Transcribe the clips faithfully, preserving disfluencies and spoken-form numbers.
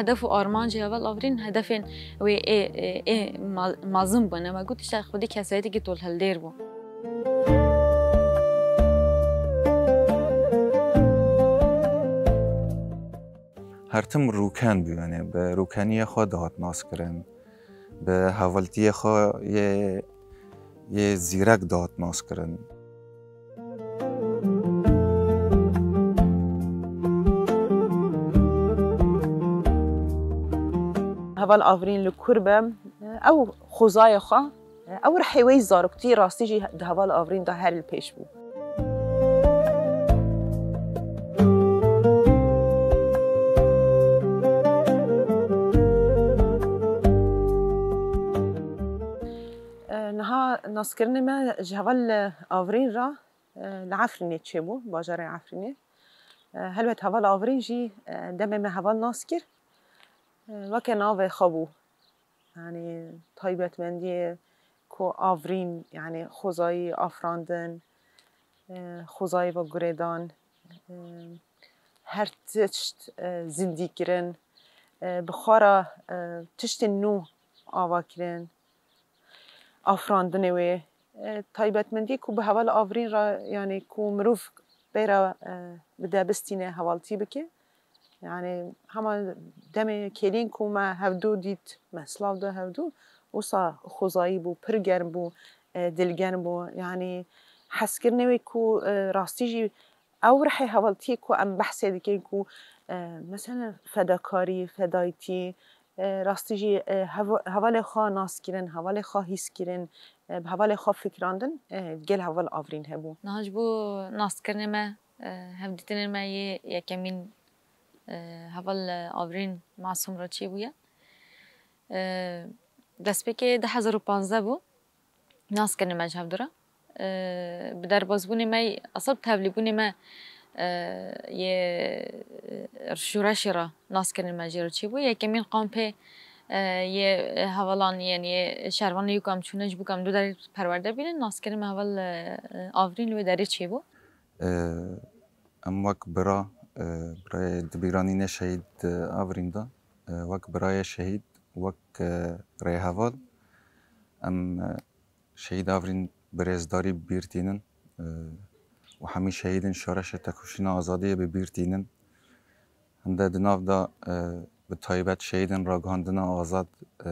Hedef û armancê Heval Avrîn hedefên wê ê, ê, ê ma-, mezin bûne. Me got, işte, xwedî kesayetîkî tolhildêr bû. Her tim rûken bû, yani bi rûkeniyê xwe dihat naskirin, bi hevaltiyê xwe yê, yê zîrek dihat naskirin. Heval Avrîn li kur be, ew xwezayê xwe, ew rihê wê yî zaroktî rastî jî di Heval Avrîn de her li pêş bû. Niha naskirinê me ji Heval Avrîn re, e, li Efrînê çêbû, bajarê Efrînê. E, helbet Heval Avrîn jî, e, demê me Heval nas kir, e, weke navê xwe bû. Yani taybetmendiyê ku Avrîn, yani xwezayî afirandin, e, xwezayî ve guredan, e, her tişt, e, zindî kirin, e, bi xwe re, e, tiştên nû ava kirin. Afirandinê wê, e, taybetmendî ku bi Heval Avrîn re, yani ku mirov pê re, e, bi debistîne hevaltî bike. Yani hema demê kêlîn ku me hevdu dît, me silav da hevdu, wisa xwezayî bû, pir germ bû, e, dilgerm bû. Yani hezkirinê wê ku, e, rastî jî ew rihê hevaltiyê ku em behsê dikin ku, e, mesela fedakarî, fedayîtî, e, rastî jî, e, heva-, hevalê xwe nas kirin, hevalê xwe hîs kirin, e, bi hevalê xwe fikirandin, e, gel Heval Avrîn hebû. Niha ji bo naskirinê me, e, hevdîtinên me yê yekemîn, e, Heval, e, Avrîn Masûm re çêbûye. E, destpêkê du hezar û panzdeh bû. Naskirinê me ji hevdu re. Ee, bi derbazbûnê me, asıl bi tevlîbûnê me, ee, yê, ee, şoreşê re naskirinê me jê re çêbû. Yekemîn kampê, ee, yê hevalan, yên yê şervanê yê ku em çûne ji bo ku em du derê perwerde bînin, naskirinê me Heval, ee, Avrîn li wê derê çêbû. Ee, em wek bira, ee, birayê di bîranînê şehîd, ee, Avrîn de, ee, wek birayê şehîd, wek, ee, rêheval, em, ee, Şehîd Avrîn bi rêzdarî bi bîr tînin, e, û hemî şehîdên şoreşê tekoşîna azadiyê bi bîr tînin. Hinde di nav de, e, bi taybet şehîdên ragihandina azad, e,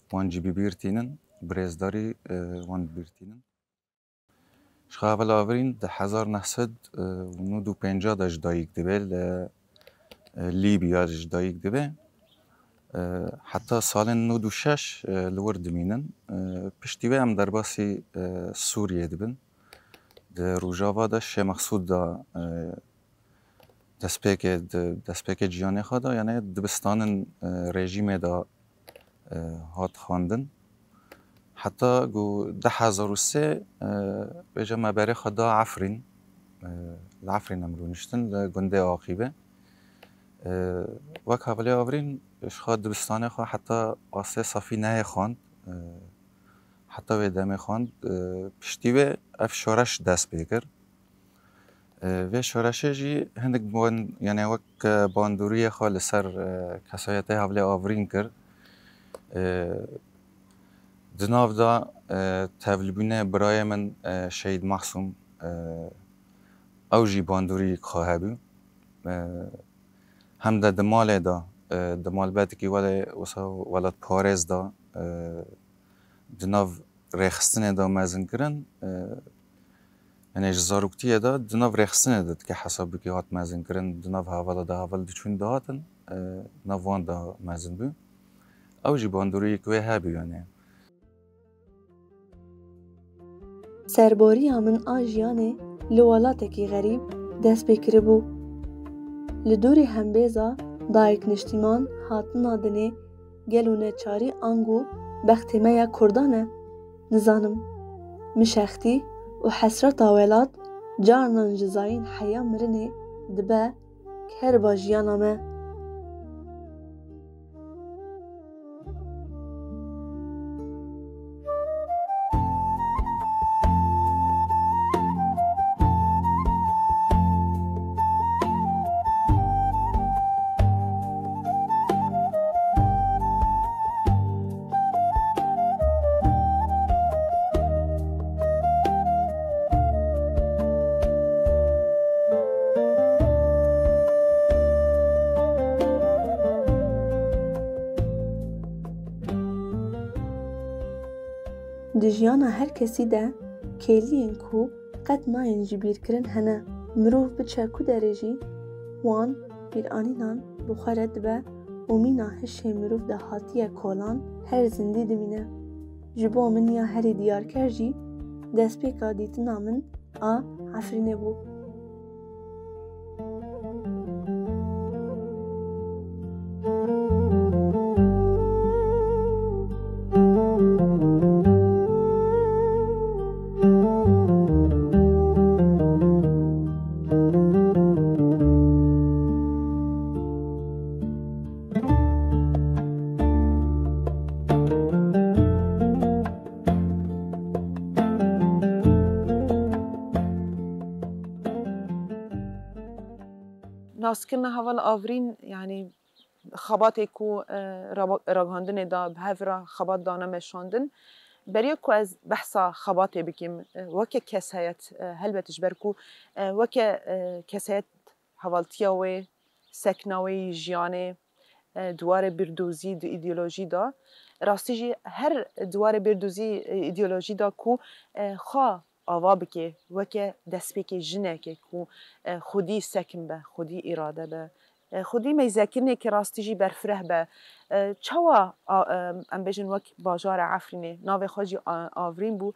wan jî bi bîr tînin, bi rêzdarî, e, wan bi bîr tînin. Ji xwe Heval Avrîn di hezar neh sed û nod û pêncî de ji dayik dibe li e, Lîbya ji dayik dibe. E, heta salên nod û şeş, e, li wir dimînin. E, piştî wê em derbasî, e, Sûriyê dibin. Di Rojava de Şêx Mexsûd de, e, destpêkê, di destpêkê ciyanê xwe de, yani dibistanên, e, rejîmê de e, hat xwendin. Heta ku du hezar û sê, e, bêje me berê xwe da Efrîn. E, li Efrîn em rûniştin, li gundê Aqîbê. E, wek hevalê Avrîn, ji xwe dibistanê xwe heta asê safî nehê xwend. E, heta wê demê xwend. E, piştî wê ev şoreş dest pê kir. E, vê şoreşê jî hinek ban-, yani wek, e, bandoriyê xwe li ser, e, kesayetê Hevalê Avrîn kir. E, di nav de, e, tevlîbûnê birayê min, e, Şehîd Mahsûm, e, ew jî bandoriyek xwe hebû. E, hem de di malê de, e, di malbetekî welê wisa welatparêz de, e, di nav rêxistinê de mezin kirin, e, yani ji zaroktiyê de di nav rêxistinê de dike hesab bike hat mezin kirin, di nav hevala de heval diçûn dihatin, e, nav wan de mezin bû. Ew jî bandoriyek wê hebû yani. Serboriya min a jiyanê li welatekî xerîb dest pê kiribû. Li dûrî hembêza dayik niştîman hatina dinê gelo neçarî ango bextê me ya Kurdan e? Nizanim. Mişextî û hesreta welat carinan ji zayîn heya mirinê dibe kerba jiyana me. Di jiyana her kesî de kêliyên ku qet nayên jibîrkirin hene. Mirov biçe ku derê jî wan bîranînan bi xwe re dibe û mîna hişê mirov de hatiye kolan her zindî dimîne. Ji bo min ya herî diyarker jî destpêka dîtina min a Efrînê bû. Naskirina heval Avrîn, yanî xebatê ku, e, raba-, ragihandinê de bi hev re xebat dane meşandin. Beriya ku ez behsa xebatê bikim, e, weke kesayet, e, helbet ji ber ku, e, weke, e, kesayet hevaltiya wê, sekna wê yî jiyanê, e, di warê bîrdozî di îdeolojî de, rastî jî her di warê bîrdozî, e, îdeolojî de ku, e, xwe ava bike weke destpêkê jineke ku, e, xwedî sekin be, xwedî îrade be, e, xwedî meyzekirineke rastî jî berfireh be. E, çawa, a, e, em bêjin wek bajarê Efrînê navê xwe jî a-, Avrîn bû,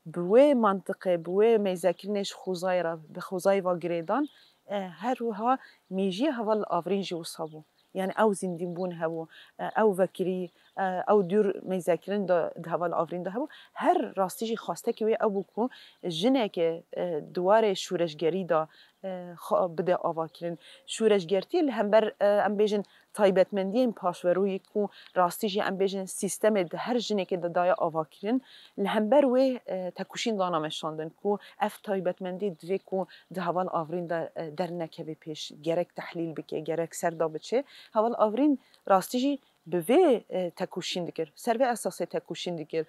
bi wê mantiqê, bi wê meyzekirinê ji xwezayê re, bi xwezayê ve girêdan, e, her wiha mêjiyê heval Avrîn jî wisa bû. Yani ew zindîbûn hebû, e, ew vekirî, e, ew dûr meyzekirin de di heval Avrîn de hebû. Her rastî jî xwestekî wê ew bû ku jineke, e, di warê şûreşgerî de, e, xwe bide avakirin. Şûreşgertî li hember, e, em bêjin taybetmendiyên paşverûyî ku rastî jî em bêjin sîstemê di her jinekê de daye avakirin. Li hember wê, e, tekoşîn dana meşandin ku ev taybetmendî divê ku di heval Avrîn de, e, dernekeve pêş, gerek tehlîl bike, gerek ser de biçe. Heval Avrîn rastî jî bi vê, e, tekoşîn dikir, ser vê esasê tekoşîn dikir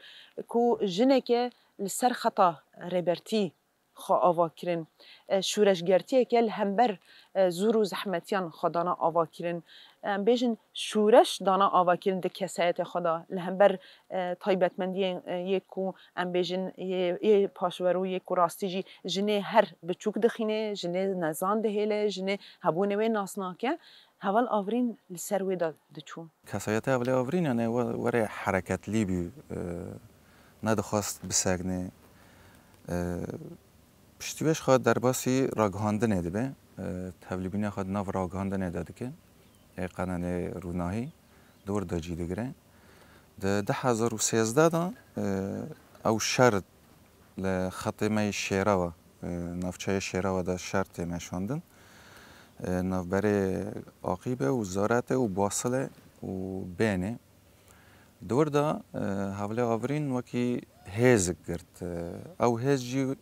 ku jineke li ser xeta rêbertî xwe ava kirin, e, şûreşgertiyeke li hember, e, zûr û zehmetiyan xwe dana ava kirin. Em bêjin şûreş dana ava kirin di kesayetê xwe de li hember, e, taybetmendiyên, e, yê ku em bêjin yê, yê paşverû yê ku rastî jî jinê her biçûk dixîne, jinê nezan dihêle, jinê hebûnê wê nas nake. Heval Avrîn li ser wê de diçû. Kesayeta Hevalê Avrîn, yani, we-, were hereketlî bû, e, nedixwest bisekne. E, piştî wê ji xwe derbasî ragihandinê dibe. E, tevlîbûna xwe di nav ragihandinê de dike. Ê qenenê rûnahî dor de cî digire. Di du hezar û sêzdeh de, e, ew şer li xetê me yê Şêrewa, e, navçeyê Şêrewa de şer tê meşandin. E, navberê Aqîbe û Zarete û Basile û Bênê. Di wir de, e, Hevalê Avrîn wekî hêzik girt. E, ew hêz jî,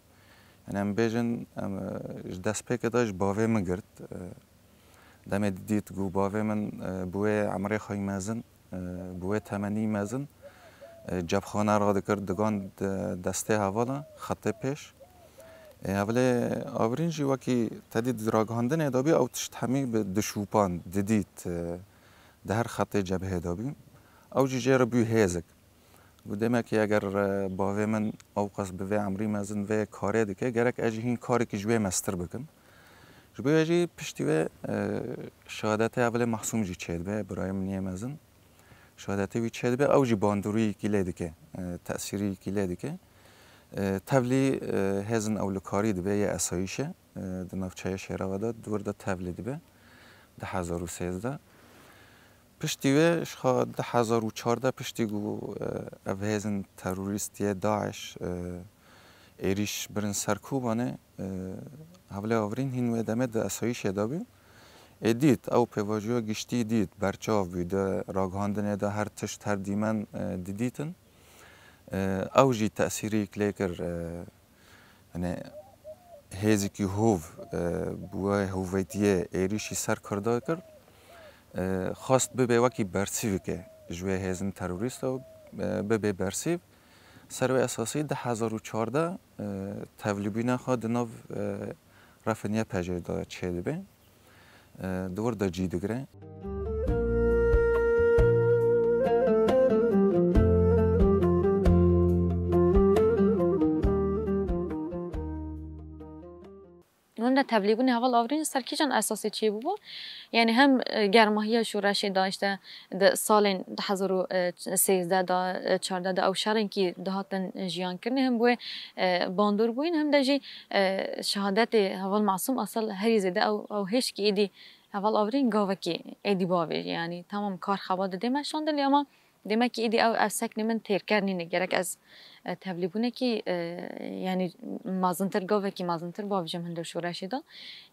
yani em bêjin, em, e, ji destpêkê de ji bavê min girt. E, demê didît ku bavê min, e, bi wê emrê xwe yî mezin, e, bi wê temenî mezin, e, cepxane radikir, digand destê hevala, xetê pêş. E, Hevalê Avrîn jî wekî te dît di ragihandinê de bî, ew tişt hemî bi dişûpan, didît, e, di her xetê cebhê de bî. Ew jî jê re bû hêzik. Got, demekî eger, e, bavê min ewqas bi vê emrî mezin vê karê dike, gerek ez jî hîn karekî ji wê mestir bikim. Ji bo wê jî piştî wê, e, şehadetê Hevalê Mahsûm jî çêdibe, birayê min yê mezin. Şehadetê wî çêdibe, ew jî bandoriyekî lê dike, e, tesîriyekî lê dike. E, tevlî, e, hêzin ewlekarî dibe yê esayîşê, e, di navçeyê Şêrewa de, di wir de tevlî dibe, du hezar û sêzdeh. Piştî wê, ji xwe du hezar û çardeh piştî ku, e, ev hêzin terorîst yê DAIŞ, e, êrîş birin ser Kobanê, e, Hevalê Avrîn hîn wê demê di esayîşê de bû. Ê dît, ew pêvajoya giştî dît, berçav bû, di ragihandinê de her tişt, her dîmen, e, didîtin. E, ew jî tesîrîk lê kir, e, Yanî hêzikî hov, e, bi wê hovêtiyê êrîşî ser Kurda kir. E, xwest bibe wekî bersîvike ji wê hêzin terorîst û, e, bibe bersîv. Ser wê esasî du hezar û çardeh, e, tevlîbûna xwe di nav, e, refên Y P G de çêdibe. E, di wir de cî digire. Tevlîbûnê heval Avrîn ser kîjan esasê çêbûbû? Yanî hem, e, germahiya şoreşê de, işte, di salên du hezar û sêzdeh de, e, çardeh de ew şerên kî dihatin jiyan kirinê, hem wê, e, bandor bûyîn, hem de jî, e, şehadetê heval Masûm Asal herî zêde ew, ew hêşt kî êdî heval Avrîn gavekî êdî bavê, yanî tamam kar xebat didê meşandin, lê ama Demek ki êdî ew, ev seknê min têrker nîne. Gerek ez, e, tevlîbûnekî, e, yanî mezintir, gavekî mezintir bavêjim hundir şoreşê de.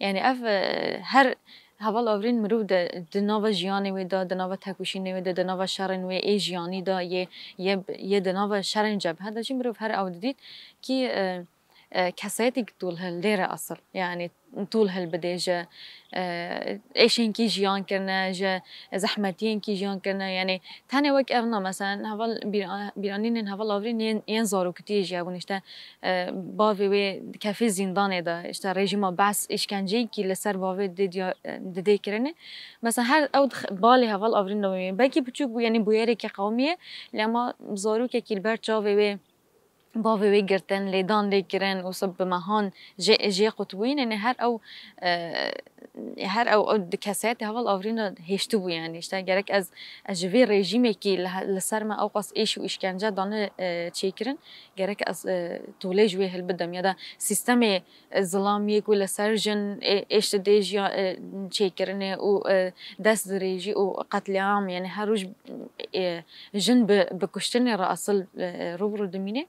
Yanî ev, e, her heval Avrîn mirov de di nava jiyanê wê de, di nava tekoşînê wê de, di nava şerên wê ê jiyanî de, yê, yê, yê di nava şerên cebhe de jî mirov her ew didît ki, e, e, kesayetî tûl hildêre asil. Yanî tûl hilbidê ji, e, êşên kî jiyan kirine, ji zehmetiyên kî jiyan kirine. Yanî tenê wek ev na, meselen, heval bîra-, bîranînên heval Avrîn yên, yên zarokitiyê jî hebûn. Îşte, e, bavê wê dikefê zîndanê de, îşte rejîma Be's îşkenceyê kî li ser bavê didê diya-, e, didê kirinê. Mesela her ew dix-, balê heval Avrîn de wê. Belkî piçûk bû, yanî bûyereke qewimî ye, lê ema zarokekî li ber çavê wê bavê wê girtin, lêdan lê kirin, wisa bi mehan jê, jê qutbûyîn, yanî her ew, e, her ew, ew di kesayetê heval Avrîn de hêştibû, yanî, işte, gerek ez, ez ji vê rejîmekî li he-, li ser me ewqas êş û îşkence dane, e, çêkirin, gerek ez, e, tolê ji wê hilbidim, ya da sîstemê, e, zilamiyê ku li ser jin ê-, êş didê jiya, e, çêkirinê û, e, destdirêjî û qetlîam, yanî her roj, e, jin bi, bi kuştinê re asil, e, rû bi rû dimîne.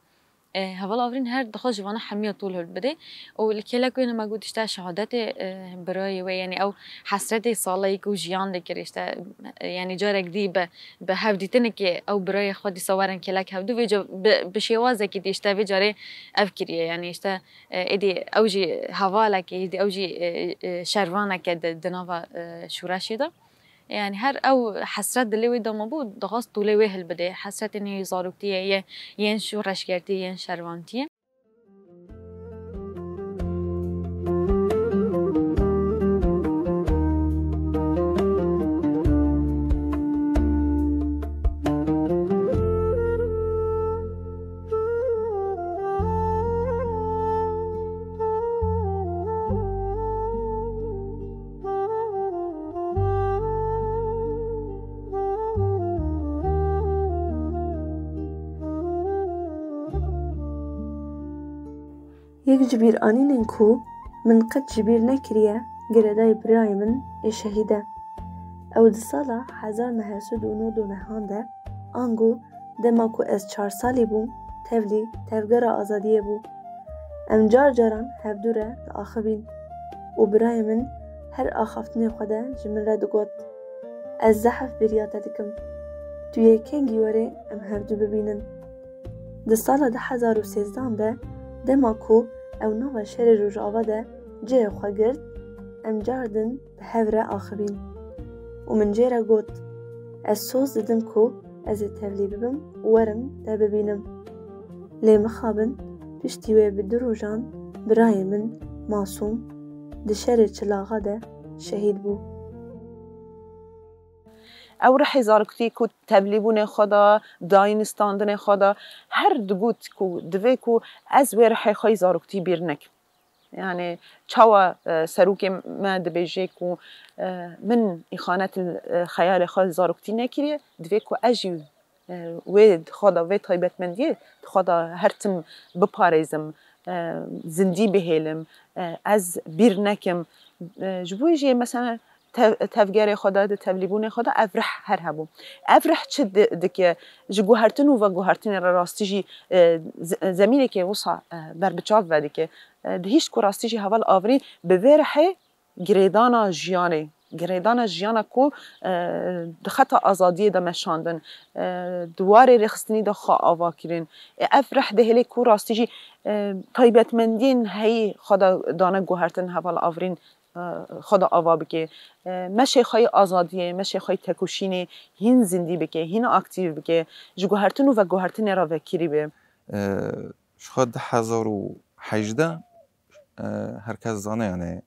E, heval Avrîn her dixwest ji vana hemiya tol hilbidê. Û li kêlek wê ne me got, işte, şehadetê, e, birayê wê, yanî ew hesretê saleyî ku jiyan dikir, işte, e, yanî carek dî bi, bi hevdîtinekê ew birayê xwe dîsa werin kêlek hevdû, vêca bi, bi şêwazekî dî, işte, vê carê ev kiriye, yanî, işte, e, êdî ew jî hevalekê, êdî ew jî, e, e, şervaneke di, di nava, e, şoreşê de. Yanî her ew hesret dilê wê de mabû, dixwest tolê wê hilbidê. Hesretên wê yê zaroktiyê, yê, yên şoreşgertiyê, yên şervantiyê. Yek ji bîranînên ku min qet ji bîr nekiriye, girêdayî birayê min ê şehîd e. Ew di sala hezar neh sed û nod û nehan de, ango dema ku ez çar salî bûm, tevlî Tevgera Azadiyê bû. Em car caran hevdû re diaxivîn û birayê min her axaftinê xwe de ji min re digot, "Ez zehf bêriya te dikim. Tu yê kengî werê em hevdû bibînin." Di sala du hezar û sêzdehan de, dema ku ew nava şerê Rojava de cihê xwe girt, em car din bi hev re axivîn û min jê re got, "Ez soz didim ku ez ê tevlî bibim û werim te bibînim." Lê mixabin piştî wê bi du rojan birayê min Masûm di şerê Çilaxa de şehîd bû. Ew rihê zaroktî ku tevlîbûnê xwe de, dayînistandinê xwe de, her digot ku divê ku ez wê rihê xwe yî zaroktî bîr nekim. Yani çawa, e, serokê me dibêje ku, e, min îxanet, e, xeyalê xwe zaroktî nekiriye, divê ku ez jî, e, wê di xwe de, vê taybetmendiyê di xwe de her tim biparêzim, e, zindî bihêlim, e, ez bîr nekim. E, ji bo jî mesela tev-, tevgerê xwe de, di tevlîbûnê xwe de ev rih her hebû. Ev rih çi di-, dike? Ji guhertin û veguhertinê re rastî jî, e, z-, zemînekê wisa, e, berbiçav vedike. E, dihîşt ku rastî jî heval Avrîn bi vê rihê girêdana jiyanê, girêdana jiyana ku, e, di xeta azadiyê de meşandin, e, di warê rêxistinî de xwe ava kirin. E, ev rih dihêle ku rastî jî, e, taybetmendiyên heyî xwe de dane guhertin heval Avrîn, e, xwe de ava bike. E, meşê xwe yê azadiyê, meşê xwe yê tekoşînê hîn zindî bike, hîn aktîf bike, ji guhertin û veguhertinê re vekirî be. E, ji xwe du hezar û hejdeh, e, her kes zane, yani,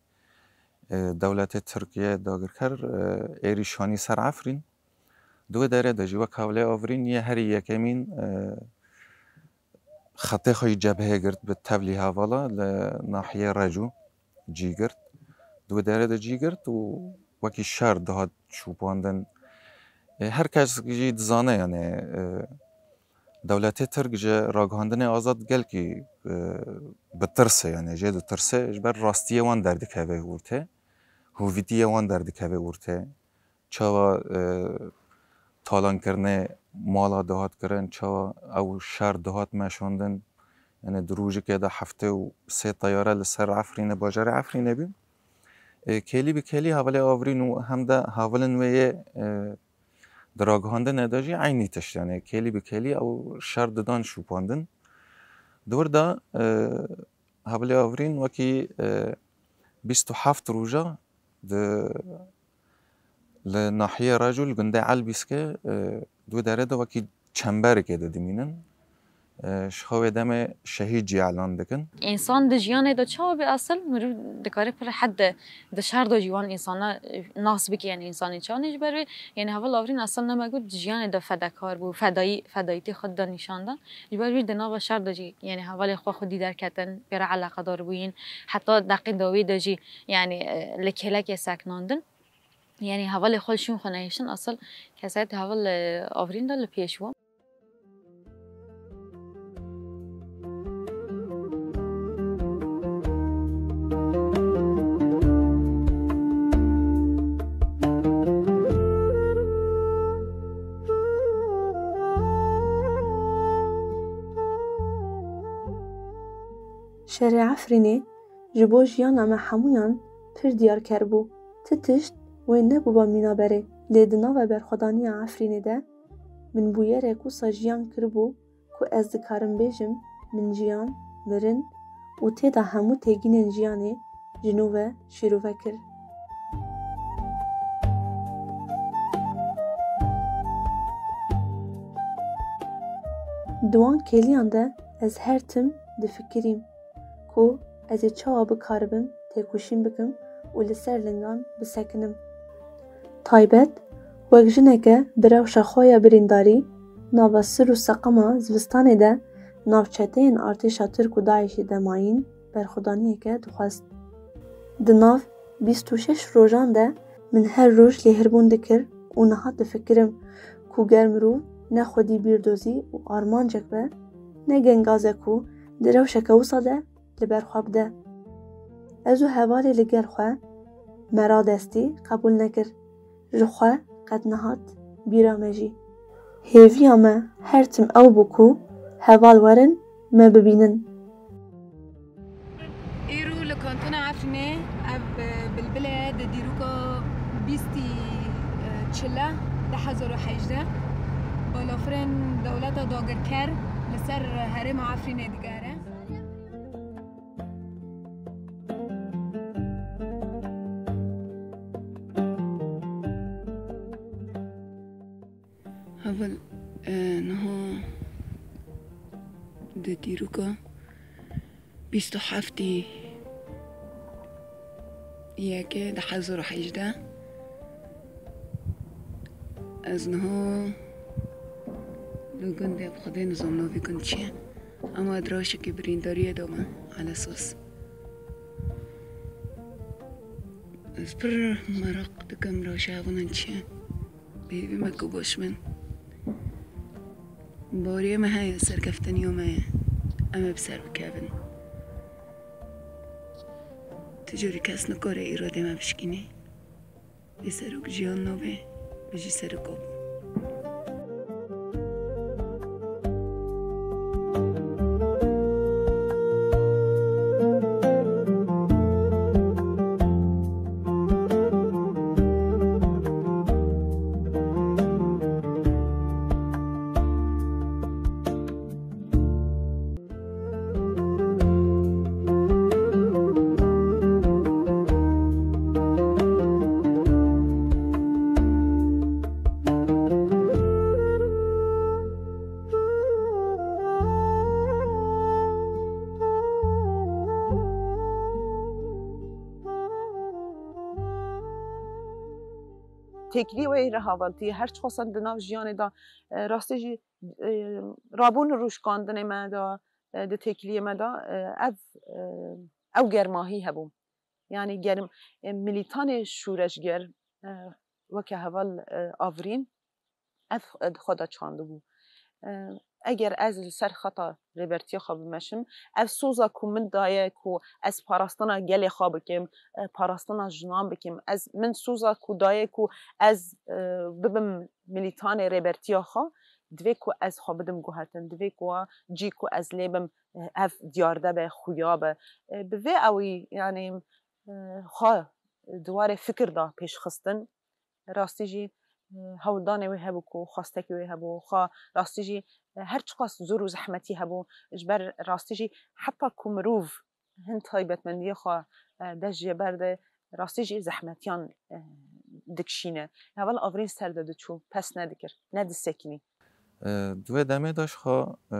e, dewletê Tirkiye dagirker, e, êrîş anî ser Efrîn. Di wê derê de jî wek hevalê Avrîn yê herî yekemîn, e, xetê xwe yî cebheyê girt bi tevlî hevala li nahiyê Reco. cî girt. Di wê derê de cî girt û wekî şer dihat şûpandin. E, her kes jî dizane, yani, e, dewletê Tirk ji ragihandinê azad gelkî, e, bi tirs e, yani jê ditirse, ji ber rastiyê wan derdikeve ortê, hûvîtiyê wan derdikeve ortê. Çawa, e, talankirinê mala dihat kirin, çawa ew şer dihat meşandin. Yani di rojekê de heftê û sê teyare li ser Efrînê, bajarê Efrînê bû. E, kêlî bi kêlî hevalê Avrîn û hem de hevalên wê yê, e, di ragihandinê de jî eynî tişt, yani kêlî bi kêlî ew şer didan şûpandin. Di wir de, e, hevalê Avrîn wekî, e, bîst û heft roja di, li nahiyê Reco li gundê Elbîskê, e, di wê derê de wekî çemberekê de dimînin. E, ji xwe wê demê şehîd jî elan dikin. Însan di jiyanê de çawa bê esil, mirov dikare pir hed de di şer de jî wan însana, e, nas bike, yani însanê çawa ne ji ber wê, yani heval Avrîn esil nema got di jiyanê de fedakar bû, fedayî, fedayîtê xwe da nîşan da. Ji ber wî di nava şer de jî, yani hevalê xwe xwedî derketin, pê re eleqedar bûyîn, heta deqê dawî de jî, yani, e, li kêlekê seknandin. Yani hevalê xwe li şûn xwe nehiştin, esil kesayetê heval, e, Avrîn de li pêş bû. Şerê Efrînê ji bo jiyana me hemûyan pir diyarker bû. Ti tişt wê nebûba mîna berê, lê di nava berxwedaniya Efrînê de min bûyerek wisa jiyan kiribû ku ez dikarim bêjim min jiyan, mirin û tê de hemû têgînên jiyanê ji nû ve şîrove kir. Di wan kêliyan de ez her tim difikirîm ku ez ê çawa bikaribim têkoşîn bikim û li ser lingan bisekinim. Taybet, wek jineke bi rewşa xwe ya birîndarî, nava sir û seqema zivistanê de nav çeteyên artêşa Tirk û DAIŞê de mayîn berxwedaniyeke dixwest. Di nav bîst û şeş rojan de min her roj lêhirbûn dikir û niha difikirim ku ger mirov ne xwedî bîrdozî û armancek be, ne gengazek ku di rewşeke wisa de li ber xwe bide. Ez û hevalê li gel xwe me radestî qebûl nekir. Ji xwe qet nehat bîra me jî. Hêviya me her tim ew bû ku heval werin me bibînin. Îro li kantona Efrînê ev, e, bilbile di dîroka bîstî, e, çile du hezar û hejdeh balafirên dewleta dagirker li ser herêma Efrînê digere. Heval, e, niha di dîroka bîst û heftî yekê du hezar û hejdeh, ez niha li gundê, bi Xwedê nizam navê gund çi ye, ama di rewşekî birîndariyê de me, elesas. Ez pir meraq dikim rewşa hevalan çi ye. Bi hêvî me ku baş bin. Baweriyê me heye, serkeftiniya me ye. Em ê bi ser bikevin. Tu carî kes nikare îradê me bişkînî. Bê serok jiyan nabe, bijî serok abo. Têkilî wê re hevaltî, her çiqasan di nav jiyanê de, e, rastî jî, e, rabûn û rûşkandinê me de, e, di têkiliyê me de, e, ev, e, ew germahî hebû. Yanî ger, e, milîtanê şûreşger, e, weke heval, e, Avrîn, ev, e, di xwe de çandibû. E, eger ez li ser xeta rêbertiya xwe bimeşim, ev soza ku min daye ku ez parastina gelê xwe bikim, e, parastina jinan bikim, ez, min soza ku daye ku ez, e, bibim milîtanê rêbertiya xwe, divê ku ez xwe bidim guhertin, divê ku cî ku ez lê bim, e, ev diyar de be, xuya be. E, bi vê ewî, yanî, e, xwe di warê fikir de pêş xistin. Rastî jî, e, hewldanê wê hebû ku xwestekî wê hebû, xwe rastî jî, e, her çiqas zor û zehmetî hebû, ji ber rastî jî heta ku mirov hin taybetmendiyê xwe, e, dest jê berde, rastî jî zehmetiyan, e, dikişîne. Heval Avrîn ser de diçû, pes nedikir, nedisekinî. E, di wê demê de ji xwe, e,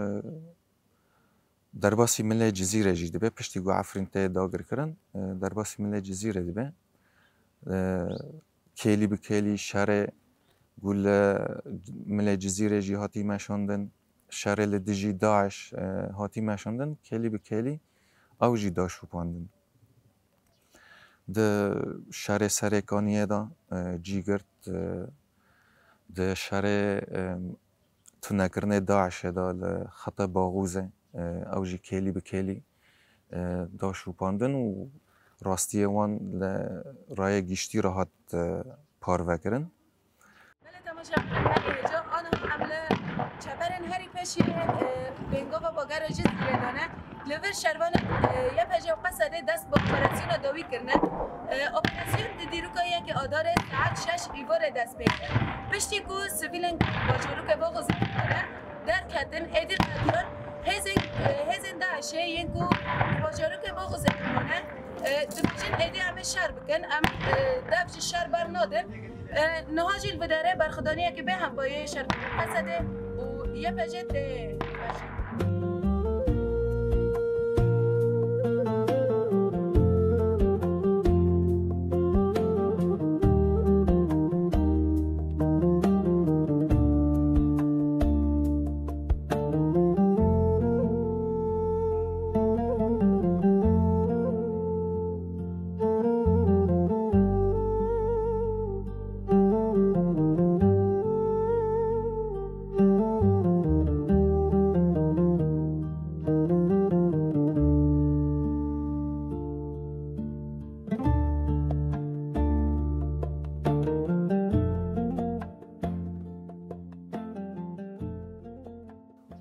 derbasî milê Cizîrê jî dibe, piştî ku Efrîn tê dagirkirin, e, derbasî milê Cizîrê dibe. E, kêlî bi kêlî şerê ku li milê Cizîrê jî hatî meşandin, şerê li dijî DAIŞ, e, hatî meşandin, kêlî bi kêlî ew jî da şopandin. Di şerê Serêkaniyê de, e, cî girt, e, di şerê, e, tunekirinê DAIŞê de li xeta Baxûzê, e, ew jî kêlî bi kêlî, e, da şopandin û rastiyê wan li raya giştî re hat, e, parvekirin. Belê temaşevanên me hêja, aniha em li çeperên herî pêşî, e, bêngava bagera Cizîrê de ne. Li vir şervanên, e, Y P J û Qesedê dest bi operasyona dawî kirine. E, operasyon di dîroka yekê Adarê saet şeş îvarê dest pê kir. Piştî ku sivîlên bajarokê Baxûzê hene derketin, êdî qediyan hêzên, e, hêzên DAIŞê yên ku di bajarokê Baxûzê hene, e, dibêjin êdî em ê şer bikin, em, e, dev ji şer bernadin. E, niha jî li vê derê berxwedaniyekî bê hempa yê şervanên Qesedê û Y P J tê.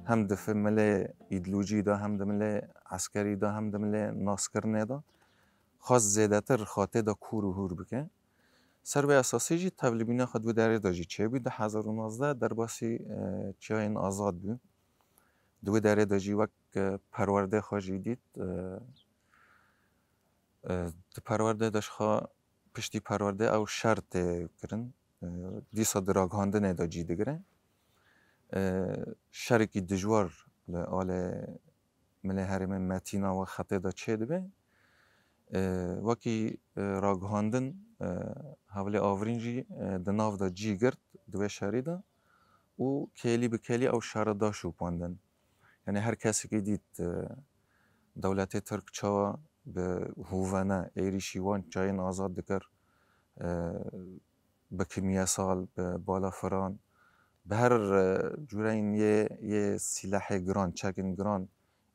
Hem di fi-, milê îdeolojî de, hem di milê eskerî de, hem di milê naskirinê de xwest zêdetir xatê de kûr û hûr bike. Ser vê esasî jî tevlîbûna xwe di wê derê de jî çêbû. Du hezar û nozdeh derbasî, e, çiyayên azad bû. Di wê derê de jî wek, e, perwerdê xwe jî dît, e, e, di perwerdê de ji xwe piştî perwerdê ew şer tê kirin. E, dîsa di ragihandinê de cî digire. E, şerekî dijwar li alê milê herêmê Metîna we xetê de çêdibe. E, wekî, e, ragihandin, e, Hevalê Avrîn jî, e, di nav de cî girt di wê şerî de û kêlî bi kêlî ew şere da şopandin. Yanî her kesekî dît, e, dewletê Tirk çawa bi hûvene êrîşî wan çiyayên azad dikir, e, bi kimyesal, bi balafiran, bi her, e, cûreyên yê, yê sîlehê giran, çekên giran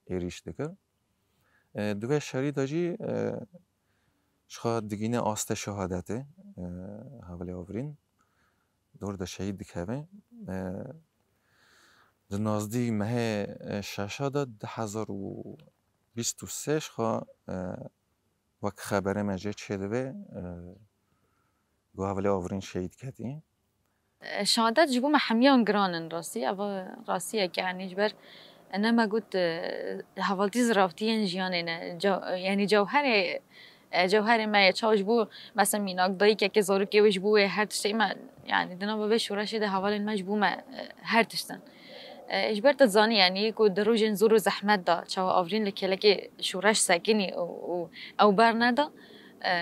êrîş dikir. E, di vê şerî de jî, e, ji xwe digîne astê şehadetê, e, Hevalê Avrîn, dor de şehîd dikeve. E, di nazdî mehê, e, şeşa de du hezar û bîst û sê ji xwe, e, wek xeberê me jê çêdibe, e, ku Hevalê Avrîn şehîd ketî. E, şehadet ji bo me hemiyan giran in rastî. Ev rastiyek e, yanî ji ber, e, ne me got, e, hevaltî ziravtiyên jiyanê ne. Ca-, yanî cewherê, e, cewherê me ye. Çawa ji bo, mesela mînak, dayikekê, zarokê wê ji bo wê her tiştê me, yanî di nava vê şoreşê de hevalên me ji bo me, e, her tişt in. E, ji ber tu dizanî, yanî ku di rojên zor û zehmet de çawa Avrîn li kêlekê şoreş sekinî û, û ew berneda, E,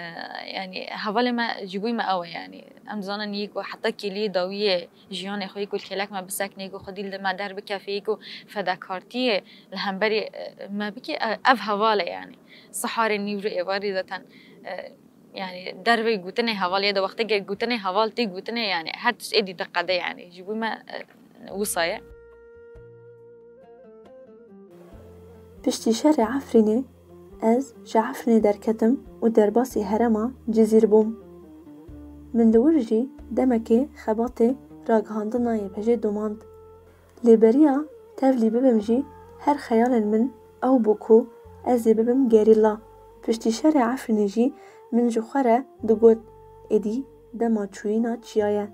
yanî hevalê me ji bo me ew e, yanî em dizanin yê ku heta kêliyê dawiyê jiyanê xwe yê ku li kêlek me bisekine, yê ku xwedî li me derbikeve, yê ku fedekartiyê li hemberî, e, me bike, e, ev heval e yanî. Siharê nîvro êvarî zaten, e, yanî dervê gotinê heval ya da wextê ku gotinê heval tê gotinê, yanî her tişt êdî diqede yanî. Ji bo me, e, wisa ye. Piştî şerê Efrînê ez ji Efrînê derketim û derbasî herêma Cizîr bûm. Min li wir jî demekê xebatê ragihandina Y P J'ê domand. Lê beriya tevlî bibim jî her xeyalên min ew bû ku ez ê bibim gerîla. Piştî şerê Efrînê jî min ji xwe re digot, êdî dema çûyîna çiya ye.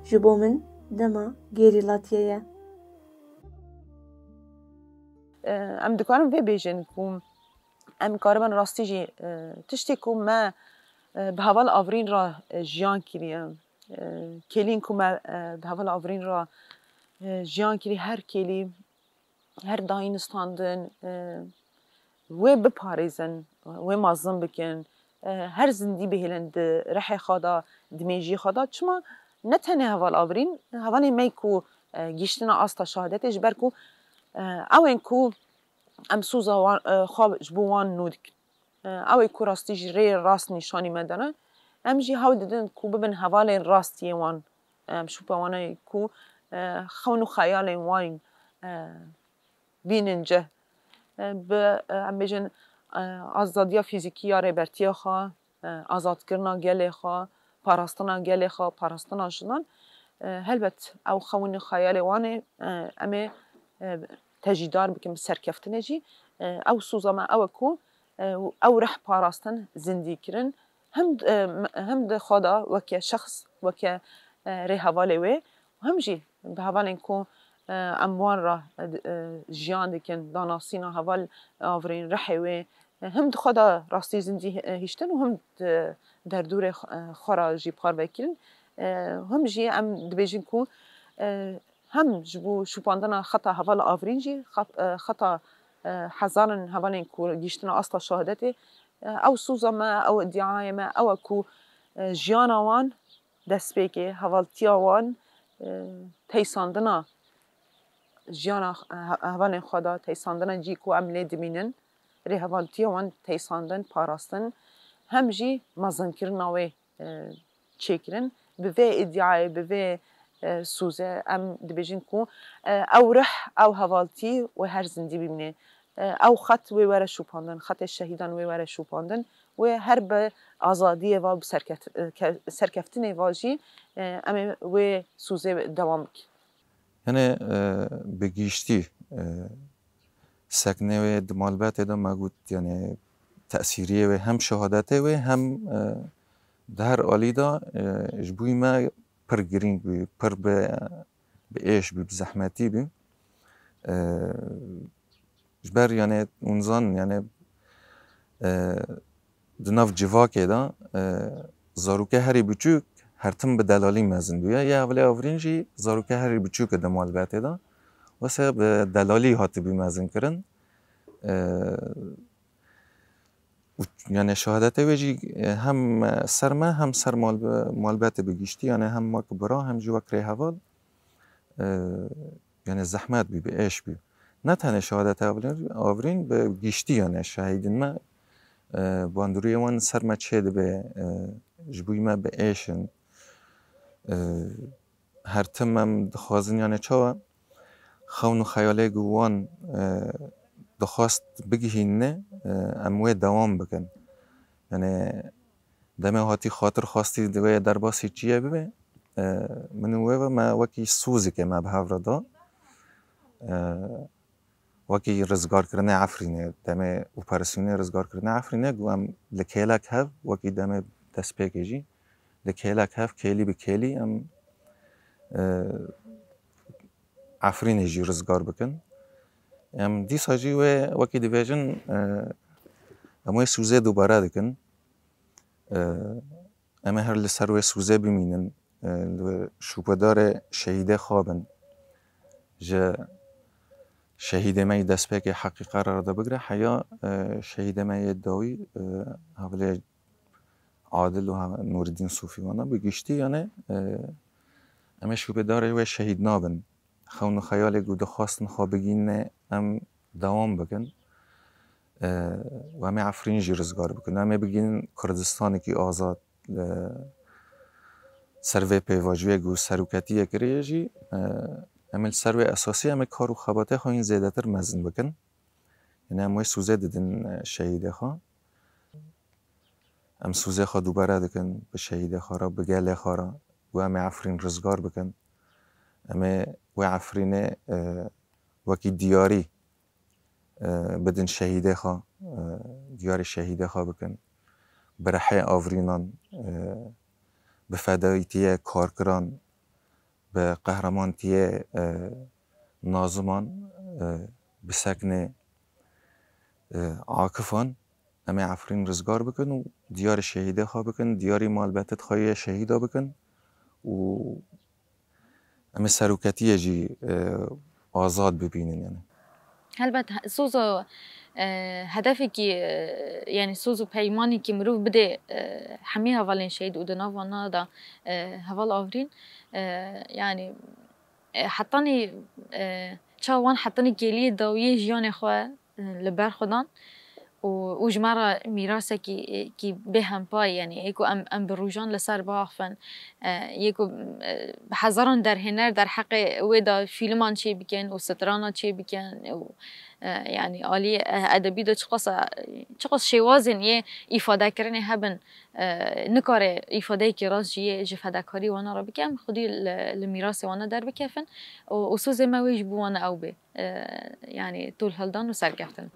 Ji bo min dema gerîlatiye ye. Em dikarin vê bêjin ku em karibin rastî jî, e, tiştê ku me, e, bi heval Avrîn re, e, jiyan kiriye, e, kêlîn ku me, e, bi heval Avrîn re, e, jiyan kiriye, her kêlî, her dayîn standin, e, wê biparêzin, wê mezin bikin, e, her zindî bihêlin di rihê xwe de, di mêjiyê xwe de. Çima ne tenê heval Avrîn, hevalên me ku, e, gihîştine asta şehadetê, ji ber ku, e, ew ên ku em soza wan, e, xwe ji bo wan nû dikin. E, ew ê ku rastî jî rê rast nîşanî me dane. Em jî hewl didin ku bibin hevalên rastiyê wan. Em şûpe wan ê ku, e, xewn û xeyalên wan, e, bînin cih. E, bi, e, em bêjin, e, azadiya fîzîkî ya rêbertiya xwe, e, azadkirina gelê xwe, parastina gelê xwe, parastina jinan, e, helbet ew xewn û xeyalê wan ê, e, em ê, e, tejîdar bikin bi serkeftinê jî. E, ew soza me ew e ku, e, ew rih parastin, zindî kirin, him, e, him di xwe de weke şexs, weke, e, rêhevalê wê, him jî bi hevalên ku, e, em wan re, e, jiyan dikin, danasîna heval Avrîn, rihê wê, e, him di xwe de rastî zindî, e, hiştin û him di derdorê xwe, e, xwe re jî parve kirin. E, him jî em dibêjin ku, e, hem ji bo şopandina xeta heval Avrîn jî, xet-, e, xeta, e, hezaran hevalên ku gihîştine asta şehadetê, e, ew soza me, ew îdiayê me ew e ku, e, jiyana wan destpêkê, hevaltiya wan, e, teysandina jiyana, e, he-, hevalên xwe de, teysandina cî ku em lê dimînin, rêhevaltiya wan teysandin, parastin, hem jî mezinkirina wê, e, çêkirin. Bi vê îdiayê, bi vê, e, soze em dibêjin ku, e, ew rih, ew hevaltî wê her zindî bimîne. E, ew xet wê were şopandin, xetê şehîdan wê were şopandin, wê her bi azadiyê ve, bi serket-, e, ke-, serkeftinê ve jî, e, em ê wê sozê dewam bikin. Yanê, e, bi giştî, e, seknê wê di malbetê de me got, yanê tesîriyê wê hem şehadetê wê hem, e, di her alî de, e, ji bo me pir girîng bû, pir bi, bi êş bû, bi zehmetî bû. E, ji ber, yanê, hûn zanin, yanê, e, di nav civakê de, e, zarokê herî biçûk her tim bi delalî mezin bûye. Ya hevalê Avrîn jî zarokê herî biçûk e di malbetê de. Wese bi delalî hatibû mezin kirin. E, û, yanê, şehadetê wê jî, e, hem ser me, hem ser malbe-, malbetê bi giştî, yanê hem wek bira, hem jî wek rêheval, e, yanê zehmet bû, bi êş bû. Ne tenê şehadetê Avrîn, Avrîn bi giştî, yanê şehîdên me, e, bandoriyê wan ser me çêdibe, e, ji bo me bi êş in. E, her tim em dixwazin, yanê çawa xewn û xeyalê ku wan, e, dixwest bigihînine, e, em wê dewam bikin. Yanê demê hatî xatir xwestî di wê derbasî çiye bibe, e, min û wê ve me wekî sozikê me bi hev re da. E, wekî rizgarkirinê Efrînê, demê operasyonê rizgarkirinê Efrînê, ku em li kêlek hev, wekî demê destpêkê jî, li kêlek hev, kêlî bi kêlî em, e, Efrînê jî rizgar bikin. Em dîsa jî wê, wekî dibêjin, e, em wê sozê dubare dikin. E, em ê her li ser wê sozê bimînin, e, li şûpedarê şehîdê xwe bin. Ji şehîdê me yê destpêkê heqî qerar de bigire heya, e, şehîdê me yê dawî, e, hevalê Adil û Nûreddîn Sûfî wana bi giştî, yani, e, em ê şûbedarê wê şehîd nabin. Xewn û xeyalê ku dixwastin xwe bigîne, em dewam bikin. E, û em ê Efrîn jî rizgar bikin. Em ê bigînin Kurdistanekî azad, e, ser vê pêvajoyê ku seroketiyê kiriye jî, e, em ê li ser wê esasî em ê kar û xebatê xwe hîn zêdetir mezin bikin. Yani em wê sûzê didin, e, şehîdê xwe. Em sûzê xwe dubare dikin bi şehîdê xwe re, bi gelê xwe re. Û em ê Efrîn rizgar bikin. Em ê wê Efrînê, e, wekî diyarî, e, bidin şehîdê xwe, e, diyarî şehîdê xwe bikin. Bi rihê avrînan, e, bi fedayîtiyê karkiran, bi qehremanîtiyê, e, Naziman, e, bi seknê, e, Akifan em ê Efrîn rizgar bikin û diyarê şehîdê xwe bikin, diyarî malbetê xwe yê şehîda bikin û em ê seroketiyê jî, e, azad bibînin, yani. Helbet, he-, soz û, e, hedefekî, e, yani soz û peymanekî mirov bidê, e, hemî hevalên şehîd û di nav wana de, e, heval Avrîn, e, yani, e, hetanî, e, çawa wan hetanî kêliyê dawiyê jiyanê xwe, e, li ber xwe dan û, û ji me re mîrasekî, e, kî bêhempay, yani, ê ku em, em bi rojan li ser biaxifin, e, yê ku, e, bi hezaran derhêner derheqê wê de fîlman çê bikin û strana çê bikin û, e, yani, aliyê, e, edebî de çiqas, e, çiqas şêwazên yê îfadekirinê hebin, e, nikare îfadeyekî rast jî yê ji fedakarî wana re bike, em xwedî li, li mîrasê wana derbikevin û, û sozê me wê ji bo wana ew bê. E, yani, tol hildan û serkeftin.